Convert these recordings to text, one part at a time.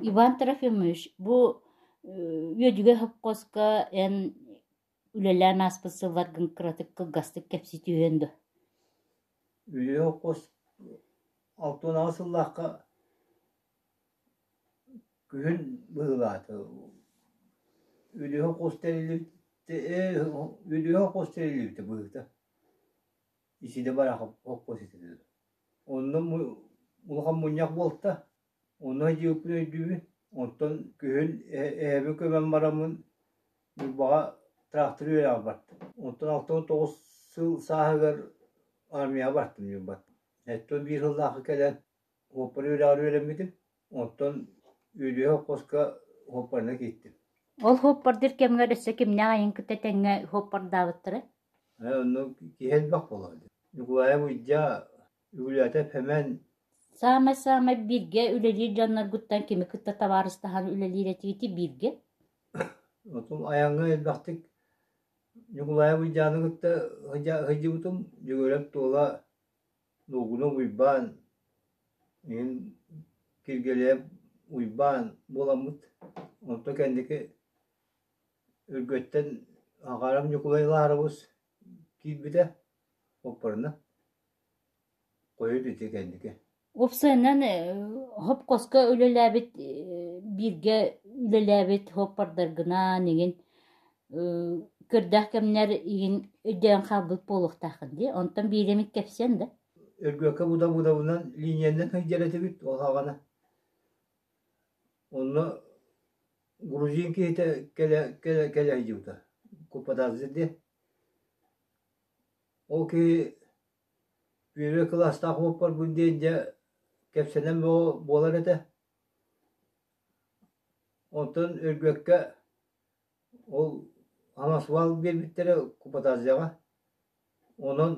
Иван Трофимович, бу Үөдүгэй сопхуоска эн үлэлээн ааспыт сылларгын кыратык кылгастык кэпсии түһүөн дуо? Үөдүгэй сопхуос 68 сыллаахха күһүн быһыылаата. Үөдүгэй сопхуос тэриллибитэ Үөдүгэй сопхуос тэриллибитэ быһыыта. Исидэ Барахов сопхуос этэ. Онно улахан мунньах буолта. Онно дьиэбиппин өйдүүбүн. Онтон күһүн эһэбин көмөн бараммын Ньурбаҕа трактор үөрэҕэр бардым. Онтон 69 сыл сааһыгар армияҕа бардым Ньурбаттан. 71 сыллаахха кэлэн уоппар үөрэҕэр үөрэммитим. Онтон Үөдүһэ хоппоска уоппарына кииртим. Ол хуоппардыыр кэмҥэр өссө кимнээх айан кытта тэҥҥэ хуоппардаабыттара? Ээ, онно киһи элбэх буолар. Ньукулаайап Уйдьа, Үгүлээтэ Пэмэн Саамай-саамай бииргэ үлэлиир дьонноргуттан кими кытта табаарыстаһан үлэлиир этигитий бииргэ? Отум айаҥҥа элбэхтик Ньукулаайап Уйдьааны кытта сылдьыбытым. Дьөгүөрэп Туола, Нуугунов Уйбаан, иһин Киргэлиэп Уйбаан буоламмыт. Онтон кэнники Өргөттөн Аҕарам Ньукулай Лаарабыс киирбитэ, оппорно. Хойут ити кэнники. Уопсайынан хопкоско үлэлээбит бииргэ үлэлээбит хуоппардаргынаан игин көрдөөх кэмнэр игин өйдөөн хаалбыт буолуохтааххын дии. Онтон биир эмит кэпсиэн да? Өргүөккэ буда-будабынан линияннан сылдьар этибит ол саҕана. Онно грузин киһитэ кэлэ кэлэ кэлэ сылдьыбыта. Куппатаазы диэн. Ол киһи Үөрэ кылаастаах уоппарбын диэн дьэ кэпсэнэн бөҕө буолар этэ. Онтон Өргүөккэ ол самосвал биэрбиттэрэ Купотазияҕа. Онон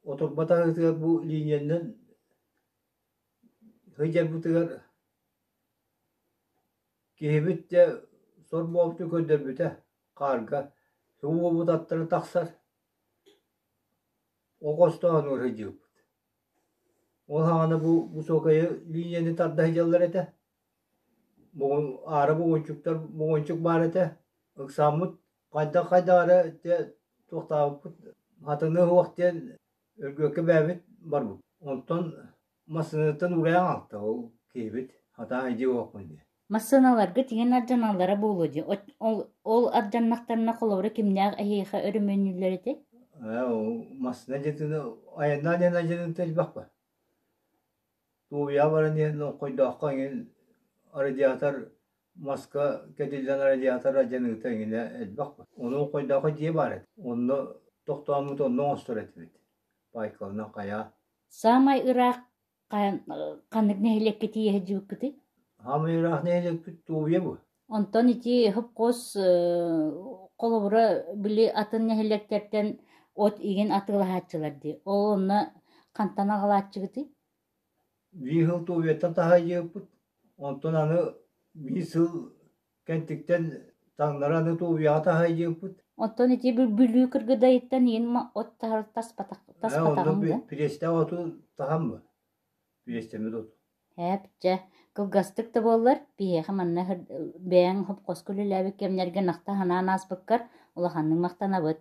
отурба таһыытыгар бу линияннан сылдьарбытыгар киһибит дьэ сор буолбутун көрдөрбүтэ хаарга. Уолбут аттара тахсар Оҕостоон сылдьыбыппыт. Ол саҕана бу высокая линияны тарда сылдьаллар этэ. Аара бугунчуктар бугунчук баар этэ. Ыксааммыт хайдах-хайдах эрэ дьэ туохтаабыппыт хатыҥы уһуох диэн Өргүөккэ бэйэбит барбыт. Онтон массыынаттан уурайан аҕалта ол киһибит хатаан илдьэ уһуохпун диэн. Массыыналарга тиҥэн ардьаналлара буолуо дии. Ол, ол ардьаннахтарына холобура кимнээх эһиэхэ өрөмүөннүүллэр этэй? Ээ, ол массыына дьиэтин айаннаан иһэн алдьаныыта элбэх ба. Туобуйаҕа баран иһэн Оҥхойдооххо эҥин радиатор маска кэтиллэн радиатор алдьаныыта эҥинэ элбэх ба. Ону Оҥхойдооххо дьиэ баар этэ. Онно тохтооммут онно оҥостор этибит. Байкалынан хайаа. Саамай ыраах Ханнык нэһилиэккэ тиийэ сылдьыбыккытый? Саамай ыраах нэһилиэкпит Туобуйа бу. Онтон ити сопхуос холобура били атын нэһилиэктэртэн от игин атыылаһааччылар дии. Ол онно хантан аҕалааччыгытый? Биир сыл Туобуйаттан таһаайдьыппыт. Онтон аны биир сыл Кэнтиктэн таҥнары аны Туобуйаҕа таһаайдьыппыт. Оттон ити Бүлүү Кыргыдайыттан иин от таспатах Ээ, онно таспатаҕыҥ да? Пириэстээх оту таһан бу. Пириэстэммит оту. Һээп, дьэ, кылгастык да буоллар, биһиэхэ манна бэйэҥ хопхоско үлэлээбит кэмнэргэ нахта санаан ааспыккар улаханнык махтанабыт.